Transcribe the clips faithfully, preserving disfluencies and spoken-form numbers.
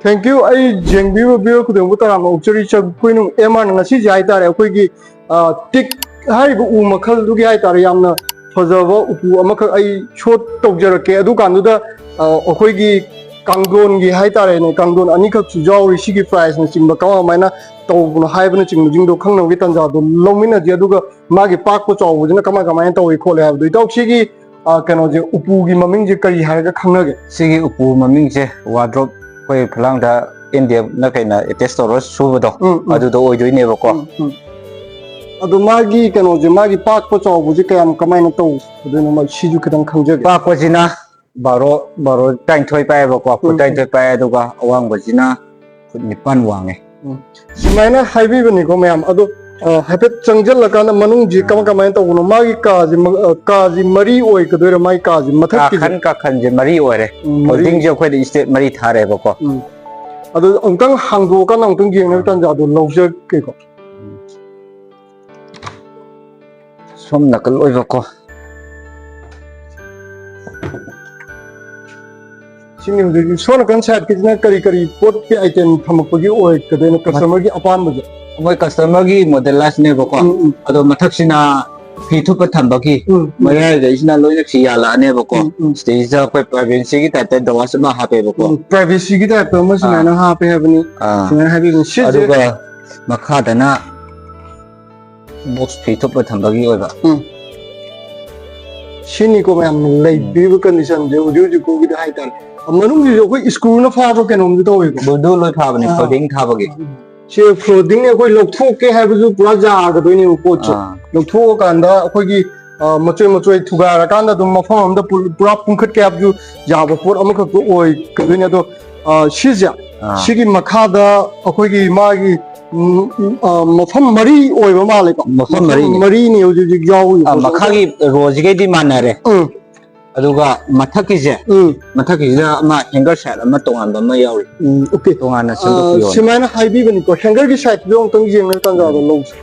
Thank you. ꯑꯩ ꯌꯦꯡꯕꯤꯕ viewer ꯈꯨꯗꯤꯡꯃꯛꯄꯨ ꯇꯔꯥꯝꯅ ꯑꯣꯛꯆꯔꯤ꯫ ꯆ-, ꯑꯩꯈꯣꯏꯅ ꯑꯦꯝ ꯑꯥꯔꯅ ꯉꯁꯤꯁꯦ ꯍꯥꯏꯇꯥꯔꯦ, ꯑꯩꯈꯣꯏꯒꯤ, ꯑ, teak ꯍꯥꯏꯔꯤꯕ ꯎ ꯃꯈꯜꯗꯨꯒꯤ ꯍꯥꯏꯇꯥꯔꯦ, ꯌꯥꯝꯅ ꯐꯖꯕ ꯎꯄꯨ ꯑꯃꯈꯛ ꯑꯩ show ꯇꯧꯖꯔꯛꯀꯦ꯫ ꯑꯗꯨꯀꯥꯟꯗꯨꯗ, ꯑ, ꯑꯩꯈꯣꯏꯒꯤ ꯀꯥꯡꯊꯣꯟꯒꯤ ꯍꯥꯏꯇꯥꯔꯦꯅꯦ, ꯀꯥꯡꯊꯣꯟ ꯑꯅꯤꯈꯛꯁꯨ ꯌꯥꯎꯔꯤ꯫ ꯁꯤꯒꯤ priceꯅꯆꯤꯡꯕ ꯀꯃꯥꯏ ꯀꯃꯥꯏꯅ ꯇꯧꯕꯅꯣ ꯍꯥꯏꯕꯅꯆꯤꯡꯕꯁꯤꯡꯗꯣ ꯈꯪꯅꯕꯒꯤ ꯇꯥꯟꯖꯥꯗꯣ ꯂꯧꯃꯤꯟꯅꯁꯤ꯫ ꯑꯗꯨꯒ ꯃꯥꯒꯤ ꯄꯥꯛꯄ ꯆꯥꯎꯕꯁꯤꯅ ꯀꯃꯥꯏ ꯀꯃꯥꯏꯅ ꯇꯧꯏ ꯈꯣꯠꯂꯦ ꯍꯥꯏꯕꯗꯣ꯫ ꯏꯇꯥꯎ, ꯁꯤꯒꯤ, ꯑ, ꯀꯩꯅꯣꯁꯦ, ꯎꯄꯨꯒꯤ ꯃꯃꯤꯡꯁꯦ ꯀꯔꯤ ꯍꯥꯏꯔꯒ ꯈꯪꯅꯒꯦ? ꯁꯤꯒꯤ ꯎꯄꯨ ꯃꯃꯤꯡꯁꯦ wardrobe, ꯑꯩꯈꯣꯏ ꯐꯂꯥꯡꯗ ꯑꯦꯟ ꯗꯤ ꯑꯦꯐꯅ ꯀꯩꯅ attach ꯇꯧꯔꯒ ꯁꯨꯕꯗꯣ, ꯎꯝ, ꯎꯝ꯫ ꯑꯗꯨꯗꯣ ꯑꯣꯏꯗꯣꯏꯅꯦꯕꯀꯣ꯫ ꯎꯝ, ꯎꯝ꯫ ꯑꯗꯣ ꯃꯥꯒꯤ ꯀꯩꯅꯣꯁꯦ, ꯃꯥꯒꯤ ꯄꯥꯛꯄ ꯆꯥꯎꯕꯁꯦ ꯀꯌꯥꯝ ꯀꯃꯥꯏꯅ ꯇꯧꯗꯣꯏꯅꯣ? ꯃꯥ ꯁꯤꯁꯨ ꯈꯤꯇꯪ ꯈꯪꯖꯒꯦ꯫ ꯄꯥꯛꯄꯁꯤꯅ ꯕꯥꯔꯣ, ꯕꯥꯔꯣ, ꯇꯔꯥꯅꯤꯊꯣꯏ ꯄꯥꯏꯌꯦꯕꯀꯣ, ꯐꯨꯠ ꯎꯝ, ꯎꯝ꯫ ꯇꯔꯥꯅꯤꯊꯣꯏ ꯄꯥꯏ, ꯑꯗꯨꯒ ꯑꯋꯥꯡꯕꯁꯤꯅ ꯐꯨꯠ ꯅꯤꯄꯥꯟ ꯋꯥꯡꯉꯦ꯫ ꯎꯝ꯫ ꯁꯨꯃꯥꯏꯅ ꯍꯥꯏꯕꯤꯕꯅꯤꯀꯣ ꯃꯌꯥꯝ꯫ ꯑꯗꯣ, ꯑ, ꯍꯥꯏꯐꯦꯠ ꯆꯪꯁꯤꯜꯂꯀꯥꯟꯗ ꯃꯅꯨꯡꯁꯤ ꯑꯥ꯫ ꯀꯃꯥꯏ ꯀꯃꯥꯏꯅ ꯇꯧꯕꯅꯣ? ꯃꯥꯒꯤ ꯀꯥꯁꯤ ꯃ-, ꯑ, ꯀꯥꯁꯤ ꯃꯔꯤ ꯑꯣꯏꯒꯗꯣꯏꯔꯥ? ꯃꯥꯒꯤ ꯀꯥꯁꯤ ꯃꯊꯛꯀꯤꯁꯦ? ꯀꯥꯈꯟ, ꯀꯥꯈꯟꯁꯦ ꯃꯔꯤ ꯑꯣꯏꯔꯦ꯫ ꯎꯝ, ꯃꯔꯤ꯫ Foldingꯁꯦ ꯑꯩꯈꯣꯏꯗ state ꯃꯔꯤ ꯊꯥꯔꯦꯕꯀꯣ꯫ ꯎꯝ꯫ ꯑꯗꯨ ꯑꯃꯨꯛꯇꯪ ꯍꯥꯡꯗꯣꯛꯑꯀꯥꯟꯗ ꯑꯃꯨꯛꯇꯪ ꯌꯦꯡꯅꯕ ꯇꯥꯟꯖꯥꯗꯣ ꯂꯧꯖꯒꯦꯀꯣ꯫ ꯁꯣꯝ ꯅꯥꯀꯜ ꯑꯣꯏꯕꯀꯣ꯫ ꯁꯤꯅꯤ ꯍꯧꯖꯤꯛ ꯁꯣꯝ ꯅꯥꯀꯟ sideꯀꯤꯁꯤꯅ ꯀꯔꯤ ꯀꯔꯤ ꯄꯣꯠꯀꯤ item ꯊꯝꯃꯛꯄꯒꯤ ꯑꯣꯏꯒꯗꯣꯏꯅꯣ, customerꯒꯤ ꯑꯄꯥꯝꯕꯁꯦ? ꯃꯣꯏ customerꯒꯤ model ꯂꯥꯏꯁꯅꯦꯕꯀꯣ꯫ ꯎꯝ, ꯎꯝ꯫ ꯑꯗꯣ ꯃꯊꯛꯁꯤꯅ ꯐꯤ ꯊꯨꯞꯄ ꯊꯝꯕꯒꯤ, ꯎꯝ, ꯎꯝ꯫ ꯃꯌꯥꯏꯗꯩꯁꯤꯅ ꯂꯣꯏꯅ ꯐꯤ ꯌꯥꯜꯂꯛꯑꯅꯦꯕꯀꯣ꯫ ꯎꯝ, ꯎꯝ꯫ ꯁꯤꯗꯩꯁꯤꯗ ꯑꯩꯈꯣꯏ privacyꯒꯤ typeꯇ ꯗ꯭ꯔꯋꯥꯔꯁ ꯑꯃ ꯍꯥꯞꯄꯦꯕꯀꯣ꯫ ꯎꯝ, privacyꯒꯤ typeꯇ ꯑꯃ ꯑꯥ꯫ ꯁꯨꯃꯥꯏꯅ ꯍꯥꯞꯄꯦ ꯍꯥꯏꯕꯅꯤ꯫ ꯑꯥ꯫ ꯁꯨꯃꯥꯏꯅ ꯍꯥꯏꯕꯤꯕꯅꯤ꯫ ꯁꯤꯁꯦ ꯑꯗꯨꯒ ꯃꯈꯥꯗꯅ box ꯐꯤ ꯊꯨꯞꯄ ꯊꯝꯕꯒꯤ ꯑꯣꯏꯕ꯫ ꯎꯝ꯫ ꯁꯤꯅꯤꯀꯣ ꯃꯌꯥꯝꯅ ꯂꯩꯕꯤꯔꯤꯕ conditionꯁꯦ ꯍꯧꯖꯤꯛ ꯍꯧꯖꯤꯛ ꯐꯥꯎꯒꯤꯗꯤ ꯍꯥꯏꯇꯥꯔꯦ꯫ ꯃꯅꯨꯡꯒꯤꯁꯨ ꯑꯩꯈꯣꯏ screwꯅ ꯐꯥꯕ ꯀꯩꯅꯣꯝꯗꯤ ꯇꯧꯋꯦꯀꯣ꯫ ꯑꯗꯨ ꯂꯣꯏ ꯐꯥꯕꯅꯦ, ꯑꯥ꯫ Folding ꯊꯥꯕꯒꯤ꯫ ꯁꯤ folding ꯑꯩꯈꯣꯏ ꯂꯧꯊꯣꯛꯀꯦ ꯍꯥꯏꯕꯁꯨ ꯄꯨꯔꯥ ꯌꯥꯒꯗꯣꯏꯅꯦꯕ ꯄꯣꯠꯁꯦ꯫ ꯑꯥ꯫ ꯂꯧꯊꯣꯛꯑꯀꯥꯟꯗ ꯑꯩꯈꯣꯏꯒꯤ, ꯑ, ꯃꯆꯣꯏ ꯃꯆꯣꯏ ꯊꯨꯒꯥꯏꯔꯀꯥꯟꯗ ꯑꯗꯨꯝ ꯃꯐꯝ ꯑꯃꯗ ꯄꯨ-, ꯄꯨꯔꯥ ꯄꯨꯡꯈꯠꯀꯦ ꯍꯥꯏꯕꯁꯨ ꯌꯥꯕ ꯄꯣꯠ ꯑꯃꯈꯛꯇ ꯑꯣꯏꯒꯗꯣꯏꯅꯦ꯫ ꯑꯗꯣ, ꯑ, ꯁꯤꯁꯦ, ꯑꯥ꯫ ꯁꯤꯒꯤ ꯃꯈꯥꯗ ꯑꯩꯈꯣꯏꯒꯤ ꯃꯥꯒꯤ, ꯎꯝ, ꯎꯝ, ꯑ, ꯃꯐꯝ ꯃꯔꯤ ꯑꯣꯏꯕ ꯃꯥꯜꯂꯦꯀꯣ? ꯃꯐꯝ ꯃꯔꯤ꯫ ꯃꯔꯤꯅꯦ ꯍꯧꯖꯤꯛ ꯍꯧꯖꯤꯛ ꯌꯥꯎꯔꯤꯕ ꯑꯥ, ꯄꯣꯠꯁꯦ꯫ ꯃꯈꯥꯒꯤ rowꯁꯤꯒꯩꯗꯤ ꯃꯥꯟꯅꯔꯦ꯫ ꯎꯝ꯫ ꯑꯗꯨꯒ ꯃꯊꯛꯀꯤꯁꯦ, ꯎꯝ꯫ ꯃꯊꯛꯀꯤꯁꯤꯗ ꯑꯃ hanger side ꯑꯃ ꯇꯣꯉꯥꯟꯕ ꯑꯃ ꯌꯥꯎꯔꯤ꯫ ꯎꯝ, okay꯫ ꯇꯣꯉꯥꯟꯅ ꯑ, ꯁꯦꯝꯗꯣꯛꯄꯤꯌꯣꯅ꯫ ꯁꯨꯃꯥꯏꯅ ꯍꯥꯏꯕꯤꯕꯅꯤꯀꯣ, hangerꯒꯤ sideꯇꯨꯗ ꯑꯃꯨꯛꯇꯪ ꯌꯦꯡꯅꯕ ꯇꯥꯟꯖꯥꯗꯣ ꯎꯝ꯫ ꯂꯧꯁꯦ꯫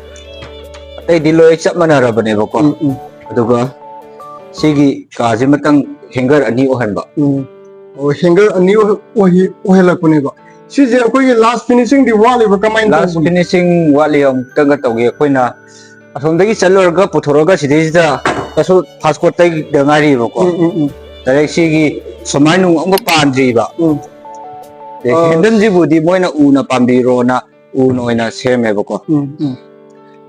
ꯑꯇꯩꯗꯤ ꯂꯣꯏ ꯆꯞ ꯃꯥꯟꯅꯔꯕꯅꯦꯕꯀꯣ꯫ ꯎꯝ, ꯎꯝ꯫ ꯑꯗꯨꯒ ꯁꯤꯒꯤ ꯀꯥꯁꯤꯃꯇꯪ hanger ꯑꯅꯤ ꯑꯣꯏꯍꯟꯕ꯫ ꯎꯝ꯫ ꯑꯣ, hanger ꯑꯅꯤ ꯑꯣꯏ-, ꯑꯣꯏꯍꯤ-, ꯑꯣꯏꯍꯜꯂꯛꯄꯅꯦꯕ꯫ ꯁꯤꯁꯦ ꯑꯩꯈꯣꯏꯒꯤ ꯂꯥꯁ ꯐꯤꯅꯤꯁꯤꯡꯗꯤ ꯋꯥꯠꯂꯤꯕ ꯀꯃꯥꯏꯅ ꯂꯥꯁ ꯇꯧꯕꯅꯣ? ꯐꯤꯅꯤꯁꯤꯡ ꯋꯥꯠꯂꯤ ꯑꯃꯨꯛꯇꯪꯒ ꯇꯧꯒꯦ꯫ ꯑꯩꯈꯣꯏꯅ ꯑꯁꯣꯝꯗꯒꯤ ꯆꯠꯂꯨꯔꯒ ꯄꯨꯊꯣꯔꯛꯑꯒ ꯁꯤꯗꯩꯁꯤꯗ ꯀꯩꯁꯨ ꯐꯥꯁ ꯀꯣꯠꯇꯩꯗ ꯉꯥꯏꯔꯤꯕꯀꯣ꯫ ꯎꯝ ꯎꯝ ꯎꯝ ꯗꯥꯏꯔꯦꯛ ꯁꯤꯒꯤ ꯁꯨꯃꯥꯏꯅ ꯅꯨꯡ ꯑꯃꯒ ꯄꯥꯟꯗ꯭ꯔꯤꯕ꯫ ꯎꯝ ꯑ, ꯍꯦꯟꯗꯜꯁꯤꯕꯨꯗꯤ ꯃꯣꯏꯅ ꯎꯅ ꯄꯥꯝꯕꯤꯔꯣꯅ ꯎꯅ ꯑꯣꯏꯅ ꯁꯦꯝꯃꯦꯕꯀꯣ꯫ ꯎꯝ ꯎꯝ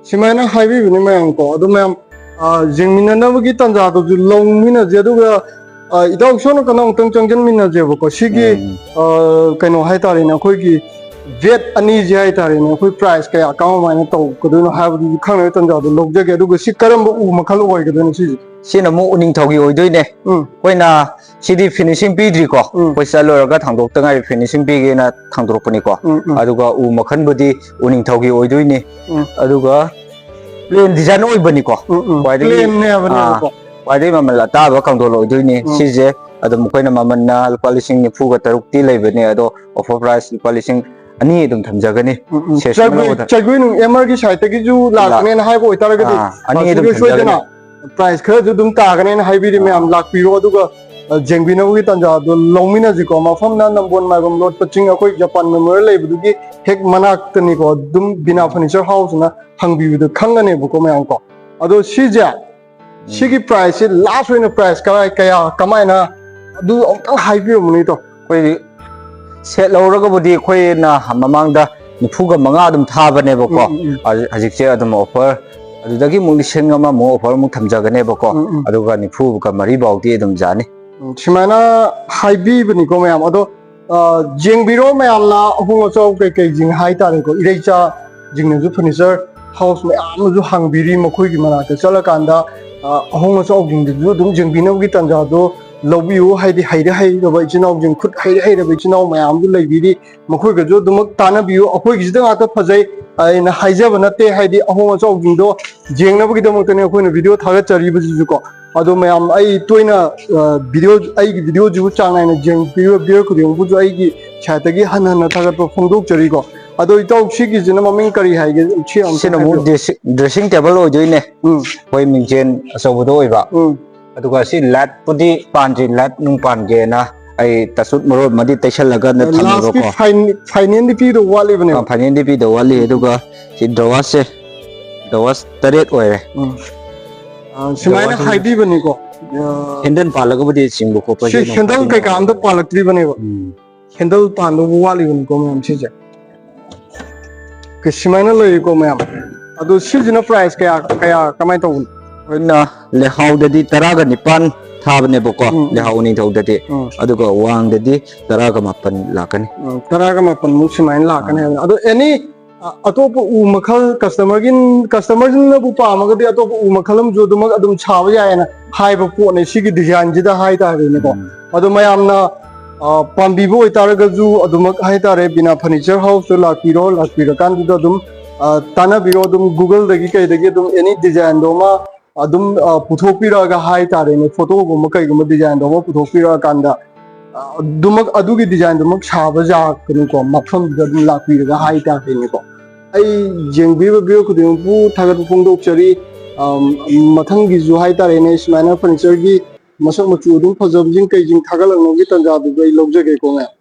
ꯁꯨꯃꯥꯏꯅ ꯍꯥꯏꯕꯤꯕꯅꯤ ꯃꯌꯥꯝ ꯀꯣ꯫ ꯑꯗꯣ ꯃꯌꯥꯝ, ꯑ, ꯌꯦꯡꯃꯤꯟꯅꯅꯕꯒꯤ ꯇꯥꯟꯖꯥꯗꯨꯁꯨ ꯂꯧꯃꯤꯟꯅꯁꯦ꯫ ꯑꯗꯨꯒ, ꯑ, ꯏꯇꯥꯎ ꯁꯣꯝ ꯅꯥꯀꯟꯗ ꯑꯃꯨꯛꯇꯪ ꯆꯪꯁꯤꯟꯃꯤꯟꯅꯁꯦꯕꯀꯣ꯫ ꯁꯤꯒꯤ, ꯎꯝ. ꯑ, ꯀꯩꯅꯣ ꯍꯥꯏꯇꯥꯔꯦꯅꯦ, ꯑꯩꯈꯣꯏꯒꯤ ꯔꯦꯠ ꯑꯅꯤꯁꯦ ꯍꯥꯏꯇꯥꯔꯦꯅꯦ, ꯑꯩꯈꯣꯏ ꯄ꯭ꯔꯥꯏꯁ ꯀꯌꯥ ꯀꯃꯥꯏꯅ ꯇꯧꯒꯗꯣꯏꯅꯣ ꯍꯥꯏꯕꯗꯨꯁꯨ ꯈꯪꯅꯕꯒꯤ ꯇꯥꯟꯖꯥꯗꯨ ꯂꯧꯖꯒꯦ꯫ ꯑꯗꯨꯒ ꯁꯤ ꯀꯔꯝꯕ ꯎ ꯃꯈꯜ ꯑꯣꯏꯒꯗꯣꯏꯅꯣ ꯁꯤꯁꯦ? ꯁꯤꯅ ꯑꯃꯨꯛ ꯎꯅꯤꯡꯊꯧꯒꯤ ꯑꯣꯏꯗꯣꯏꯅꯦ꯫ ꯎꯝ ꯑꯩꯈꯣꯏꯅ ꯁꯤꯗꯤ ꯐꯤꯅꯤꯁꯤꯡ ꯄꯤꯗ꯭ꯔꯤꯀꯣ꯫ ꯎꯝ. ꯑꯩꯈꯣꯏ ꯆꯠꯂꯨꯔꯒ ꯊꯥꯡꯗꯣꯛꯇ ꯉꯥꯏꯔꯤ, ꯐꯤꯅꯤꯁꯤꯡ ꯄꯤꯒꯦꯅ ꯊꯥꯡꯗꯣꯔꯛꯄꯅꯤꯀꯣ꯫ ꯎꯝ ꯎꯝ ꯑꯗꯨꯒ ꯎ ꯃꯈꯜꯕꯨꯗꯤ ꯎꯅꯤꯡꯊꯧꯒꯤ ꯑꯣꯏꯗꯣꯏꯅꯤ꯫ ꯎꯝ. ꯑꯗꯨꯒ ꯄ꯭ꯂꯦꯟ ꯗꯤꯖꯥꯏꯟ ꯑꯣꯏꯕꯅꯤꯀꯣ꯫ ꯎꯝ ꯎꯝ. ꯈ꯭ꯋꯥꯏꯗꯒꯤ, ꯄ꯭ꯂꯦꯟꯅꯦꯕꯅꯦꯕꯀꯣ. ꯈ꯭ꯋꯥꯏꯗꯒꯤ ꯃꯃꯜ ꯑꯇꯥꯕ ꯀꯥꯡꯊꯣꯜ ꯑꯣꯏꯗꯣꯏꯅꯤ꯫ ꯎꯝ. ꯁꯤꯁꯦ ꯑꯗꯨꯝ ꯑꯩꯈꯣꯏꯅ ꯃꯃꯜꯅ ꯂꯨꯄꯥ ꯂꯤꯁꯤꯡ ꯅꯤꯐꯨꯒ ꯇꯔꯨꯛꯇꯤ ꯂꯩꯕꯅꯦ, ꯑꯗꯣ ꯑꯣꯐꯔ ꯄ꯭ꯔꯥꯏꯁ ꯂꯨꯄꯥ ꯂꯤꯁꯤꯡ ꯑꯅꯤ ꯑꯗꯨꯝ ꯊꯝꯖꯒꯅꯤ꯫ ꯎꯝ ꯎꯝ. ꯁꯦꯠꯁꯤꯃ ꯆꯒꯨ- ꯂꯧꯕꯗ꯫ ꯆꯒꯨ ꯅꯨꯡ ꯑꯦꯝ ꯑꯥꯔꯒꯤ ꯁꯥꯏꯠꯇꯒꯤꯁꯨ ꯂꯥꯛꯀꯅꯦꯅ ꯍꯥꯏꯕ ꯑꯣꯏꯇꯥꯔꯒꯗꯤ, ꯑꯥ, ꯑꯅꯤ ꯑꯗꯨꯒ ꯑꯗꯨꯝ ꯁꯣꯏꯗꯅ ꯊꯝꯖꯒꯅꯤ. ꯄ꯭ꯔꯥꯏꯁ ꯈꯔꯁꯨ ꯑꯗꯨꯝ ꯇꯥꯒꯅꯦꯅ ꯍꯥꯏꯕꯤꯔꯤ ꯃꯌꯥꯝ ꯂꯥꯛꯄꯤꯔꯣ꯫ ꯑꯗꯨꯒ, ꯑ, ꯌꯦꯡꯕꯤꯅꯕꯒꯤ ꯇꯥꯟꯖꯥꯗꯣ ꯂꯧꯃꯤꯟꯅꯁꯤꯀꯣ꯫ ꯃꯐꯝꯅ ꯅꯝꯕꯣꯜ ꯃꯥꯏꯕꯝ ꯂꯣꯠꯄ ꯆꯤꯡ, ꯑꯩꯈꯣꯏ ꯖꯄꯥꯟ ꯃꯦꯃꯣꯔꯤꯌꯦꯜ ꯂꯩꯕꯗꯨꯒꯤ ꯍꯦꯛ ꯃꯅꯥꯛꯇꯅꯤꯀꯣ꯫ ꯑꯗꯨꯝ ꯕꯤꯅꯥ ꯐꯔꯅꯤꯆꯔ ꯍꯥꯎꯁꯅ ꯍꯪꯕꯤꯕꯗꯣ ꯈꯪꯒꯅꯦꯕꯀꯣ ꯃꯌꯥꯝ ꯀꯣ꯫ ꯑꯗꯣ ꯁꯤꯁꯦ, ꯁꯤꯒꯤ ꯄ꯭ꯔꯥꯏꯁꯁꯦ ꯂꯥꯁ ꯑꯣꯏꯅ ꯄ꯭ꯔꯥꯏꯁ ꯀꯔꯥꯏ, ꯀꯌꯥ, ꯀꯃꯥꯏꯅ, ꯑꯗꯨ ꯑꯃꯨꯛꯇꯪ ꯍꯥꯏꯕꯤꯔꯝꯃꯨꯅꯦ ꯏꯇꯥꯎ꯫ ꯑꯩꯈꯣꯏꯗꯤ ꯁꯦꯠ ꯂꯧꯔꯒꯕꯨꯗꯤ ꯑꯩꯈꯣꯏꯅ ꯃꯃꯥꯡꯗ ꯅꯤꯐꯨꯒ ꯃꯉꯥ ꯑꯗꯨꯝ ꯊꯥꯕꯅꯦꯕꯀꯣ꯫ ꯎꯝ, ꯎꯝ, ꯎꯝ. ꯍꯧꯖꯤꯛ-, ꯍꯧꯖꯤꯛꯁꯦ ꯑꯗꯨꯝ ꯑꯣꯐꯔ, ꯑꯗꯨꯗꯒꯤ ꯑꯃꯨꯛ ꯂꯤꯁꯤꯡ ꯑꯃꯃꯨꯛ ꯑꯣꯐꯔ ꯑꯃꯨꯛ ꯊꯝꯖꯒꯅꯦꯕꯀꯣ꯫ ꯎꯝ, ꯎꯝ. ꯑꯗꯨꯒ ꯅꯤꯐꯨꯒ ꯃꯔꯤ ꯐꯥꯎꯗꯤ ꯑꯗꯨꯝ ꯌꯥꯅꯤ꯫ ꯎꯝ, ꯁꯨꯃꯥꯏꯅ ꯍꯥꯏꯕꯤꯕꯅꯤꯀꯣ ꯃꯌꯥꯝ꯫ ꯑꯗꯣ, ꯑ, ꯌꯦꯡꯕꯤꯔꯣ ꯃꯌꯥꯝꯅ ꯑꯍꯣꯡ ꯑꯆꯥꯎ ꯀꯩꯀꯩꯁꯤꯡ ꯍꯥꯏꯇꯥꯔꯦꯀꯣ, ꯏꯔꯩꯆꯥꯁꯤꯡꯅꯁꯨ ꯐꯔꯅꯤꯆꯔ ꯍꯥꯎꯁ ꯃꯌꯥꯝ ꯑꯃꯁꯨ ꯍꯥꯡꯕꯤꯔꯤ꯫ ꯃꯈꯣꯏꯒꯤ ꯃꯅꯥꯛꯇ ꯆꯠꯂꯀꯥꯟꯗ, ꯑ, ꯑꯍꯣꯡ ꯑꯆꯥꯎꯁꯤꯡꯗꯨꯁꯨ ꯑꯗꯨꯝ ꯌꯦꯡꯕꯤꯅꯕꯒꯤ ꯇꯥꯟꯖꯥꯗꯣ ꯂꯧꯕꯤꯌꯨ꯫ ꯍꯥꯏꯗꯤ ꯍꯩꯔ ꯍꯩꯔꯕ ꯏꯆꯤꯟ ꯏꯅꯥꯎꯁꯤꯡ, ꯈꯨꯠ ꯍꯩꯔ ꯍꯩꯔꯕ ꯏꯆꯤꯟ ꯏꯅꯥꯎ ꯃꯌꯥꯝ ꯑꯃꯁꯨ ꯂꯩꯕꯤꯔꯤ꯫ ꯃꯈꯣꯏꯒꯁꯨ ꯑꯗꯨꯃꯛ ꯇꯥꯟꯅꯕꯤꯌꯨ꯫ ꯑꯩꯈꯣꯏꯒꯤꯁꯤꯗ ꯉꯥꯛꯇ ꯐꯖꯩ ꯍꯥꯏꯅ ꯍꯥꯏꯖꯕ ꯅꯠꯇꯦ꯫ ꯍꯥꯏꯗꯤ ꯑꯍꯣꯡ ꯑꯆꯥꯎꯁꯤꯡꯗꯣ ꯌꯦꯡꯅꯕꯒꯤꯗꯃꯛꯇꯅꯤ ꯑꯩꯈꯣꯏꯅ ꯚꯤꯗꯤꯑꯣ ꯊꯥꯒꯠꯆꯔꯤꯕꯁꯤꯁꯨꯀꯣ꯫ ꯑꯗꯣ ꯃꯌꯥꯝ, ꯑꯩ ꯇꯣꯏꯅ, ꯑ, ꯚꯤꯗꯤꯑꯣ, ꯑꯩꯒꯤ ꯚꯤꯗꯤꯑꯣꯁꯤꯕꯨ ꯆꯥꯡ ꯅꯥꯏꯅ ꯌꯦꯡꯕꯤꯕ ꯚꯤꯌꯔ ꯈꯨꯗꯤꯡꯃꯛꯄꯨꯁꯨ ꯑꯩꯒꯤ ꯁꯥꯏꯠꯇꯒꯤ ꯍꯟꯅ ꯍꯟꯅ ꯊꯥꯒꯠꯄ ꯐꯣꯡꯗꯣꯛꯆꯔꯤꯀꯣ꯫ ꯑꯗꯣ ꯏꯇꯥꯎ, ꯁꯤꯒꯤꯁꯤꯅ ꯃꯃꯤꯡ ꯀꯔꯤ ꯍꯥꯏꯒꯦ? ꯁꯤ ꯑꯃꯨꯛꯇ ꯁꯤꯅ ꯑꯃꯨꯛ ꯍꯥꯏꯕꯤꯌꯨ꯫ ꯗ꯭ꯔꯦꯁꯤꯡ, ꯗ꯭ꯔꯦꯁꯤꯡ ꯇꯦꯕꯜ ꯑꯣꯏꯗꯣꯏꯅꯦ꯫ ꯎꯝ, ꯑꯩꯈꯣꯏ ꯃꯤꯡꯁꯦꯟ ꯑꯆꯧꯕꯗꯣ ꯑꯣꯏꯕ꯫ ꯎꯝ, ꯑꯗꯨꯒ ꯁꯤ ꯂꯥꯏꯠꯄꯨꯗꯤ ꯄꯥꯟꯗ꯭ꯔꯤ, ꯂꯥꯏꯠ ꯅꯨꯡ ꯄꯥꯟꯒꯦꯅ ꯑꯩ ꯇꯁꯨꯠ ꯃꯔꯣꯜ ꯑꯃꯗꯤ ꯇꯩꯁꯜꯂꯒ ꯂꯥꯁꯀꯤ ꯊꯝꯃꯦꯕꯀꯣ꯫ ꯐꯥꯏꯅꯦꯜꯗꯤ ꯄꯤꯗꯧ ꯋꯥꯠꯂꯤꯕꯅꯦꯕ꯫ ꯐꯥꯏꯅꯦꯜꯗꯤ ꯄꯤꯗꯧ ꯋꯥꯠꯂꯤ꯫ ꯑꯗꯨꯒ ꯁꯤ ꯗ꯭ꯔꯋꯥꯁꯁꯦ, ꯗ꯭ꯔꯋꯥꯁ ꯇꯔꯦꯠ ꯑꯣꯏꯔꯦ꯫ ꯎꯝ꯫ ꯑ, ꯁꯨꯃꯥꯏꯅ ꯗ꯭ꯔꯋꯥꯁꯁꯦ ꯍꯥꯏꯕꯤꯕꯅꯤꯀꯣ꯫ ꯑ, ꯍꯦꯟꯗꯜ ꯄꯥꯜꯂꯒꯕꯨꯗꯤ ꯆꯤꯡꯕ ꯈꯣꯠꯄꯁꯦ ꯁꯤ ꯍꯦꯟꯗꯜ ꯀꯩꯀꯥ ꯑꯝꯇ ꯄꯥꯜꯂꯛꯇ꯭ꯔꯤꯕꯅꯦꯕ꯫ ꯎꯝ꯫ ꯍꯦꯟꯗꯜ ꯄꯥꯟꯗꯧꯕ ꯋꯥꯠꯂꯤꯕꯅꯤꯀꯣ ꯃꯌꯥꯝ ꯁꯤꯁꯦ꯫ ꯀ-, ꯁꯨꯃꯥꯏꯅ ꯂꯩꯔꯤꯀꯣ ꯃꯌꯥꯝ꯫ ꯑꯗꯣ ꯁꯤꯁꯤꯅ ꯄ꯭ꯔꯥꯏꯁ ꯀꯌꯥ, ꯀꯌꯥ ꯀꯃꯥꯏꯅ ꯇꯧꯕꯅꯣ? ꯑꯩꯈꯣꯏꯅ ꯂꯩꯍꯥꯎꯗꯗꯤ ꯇꯔꯥꯒ ꯅꯤꯄꯥꯟ ꯊꯥꯕꯅꯦꯕꯀꯣ, ꯎꯝ, ꯎꯝ꯫ ꯂꯩꯍꯥꯎ ꯎꯅꯤꯡꯊꯧꯗꯗꯤ꯫ ꯎꯝ꯫ ꯑꯗꯨꯒ ꯋꯥꯡꯗꯗꯤ ꯇꯔꯥꯒ ꯃꯥꯄꯟ ꯂꯥꯛꯀꯅꯤ꯫ ꯎꯝ, ꯇꯔꯥꯒ ꯃꯥꯄꯟꯃꯨꯛ ꯁꯨꯃꯥꯏꯅ ꯂꯥꯛꯀꯅꯤ ꯍꯥꯏꯕꯅꯤ꯫ ꯑꯗꯣ ꯑꯦꯅꯤ, ꯑ, ꯑꯇꯣꯞꯄ ꯎ ꯃꯈꯜ ꯀꯁꯇꯃꯔꯒꯤ, ꯀꯁꯇꯃꯔꯁꯤꯡꯅꯕꯨ ꯄꯥꯝꯃꯒꯗꯤ ꯑꯇꯣꯞꯄ ꯎ ꯃꯈꯜ ꯑꯃꯁꯨ ꯑꯗꯨꯃꯛ ꯑꯗꯨꯝ ꯁꯥꯕ ꯌꯥꯏꯌꯦꯅ ꯍꯥꯏꯕ ꯄꯣꯠꯅꯦ ꯁꯤꯒꯤ ꯗꯤꯖꯥꯏꯟꯁꯤꯗ ꯍꯥꯏꯇꯥꯔꯦꯅꯦꯀꯣ꯫ ꯎꯝ꯫ ꯑꯗꯣ ꯃꯌꯥꯝꯅ, ꯑ, ꯄꯥꯝꯕꯤꯕ ꯑꯣꯏꯇꯥꯔꯒꯁꯨ ꯑꯗꯨꯃꯛ ꯍꯥꯏꯇꯥꯔꯦ, ꯕꯤꯅꯥ ꯐꯔꯅꯤꯆꯔ ꯍꯥꯎꯁꯇ ꯂꯥꯛꯄꯤꯔꯣ, ꯂꯥꯛꯄꯤꯔꯀꯥꯟꯗꯨꯗ ꯑꯗꯨꯝ, ꯑ, ꯇꯥꯟꯅꯕꯤꯔꯣ, ꯑꯗꯨꯝ ꯒꯨꯒꯜꯗꯒꯤ ꯀꯩꯗꯒꯤ ꯑꯗꯨꯝ ꯑꯦꯅꯤ ꯗꯤꯖꯥꯏꯟꯗꯣ ꯑꯃ ꯑꯗꯨꯝ, ꯑ, ꯄꯨꯊꯣꯛꯄꯤꯔꯛꯑꯒ ꯍꯥꯏꯇꯥꯔꯦꯅꯦ, ꯐꯣꯇꯣꯒꯨꯝꯕ ꯀꯩꯒꯨꯝꯕ ꯗꯤꯖꯥꯏꯟꯗꯣ ꯑꯃ ꯄꯨꯊꯣꯛꯄꯤꯔꯛꯑꯀꯥꯟꯗ, ꯑ, ꯑꯗꯨꯃꯛ, ꯑꯗꯨꯒꯤ ꯗꯤꯖꯥꯏꯟꯗꯨꯃꯛ ꯁꯥꯕ ꯌꯥꯔꯛꯀꯅꯤꯀꯣ, ꯃꯐꯝꯗꯨꯗ ꯑꯗꯨꯝ ꯂꯥꯛꯄꯤꯔꯒ ꯍꯥꯏꯇꯥꯔꯦꯅꯦꯀꯣ꯫ ꯑꯩ ꯌꯦꯡꯕꯤꯕ ꯚꯤꯌꯨ ꯈꯨꯗꯤꯡꯃꯛꯄꯨ ꯊꯥꯒꯠꯄ ꯐꯣꯡꯗꯣꯛꯆꯔꯤ꯫ ꯑꯝ, ꯃꯊꯪꯒꯤꯁꯨ ꯍꯥꯏꯇꯥꯔꯦꯅꯦ, ꯁꯨꯃꯥꯏꯅ ꯐꯔꯅꯤꯆꯔꯒꯤ ꯃꯁꯛ ꯃꯆꯨ ꯑꯗꯨꯝ ꯐꯖꯕꯁꯤꯡ ꯀꯩꯁꯤꯡ ꯊꯥꯒꯠꯂꯛꯅꯕꯒꯤ ꯇꯥꯟꯖꯥꯗꯨꯗ ꯑꯩ ꯂꯧꯖꯒꯦꯀꯣ ꯃꯌꯥꯝ꯫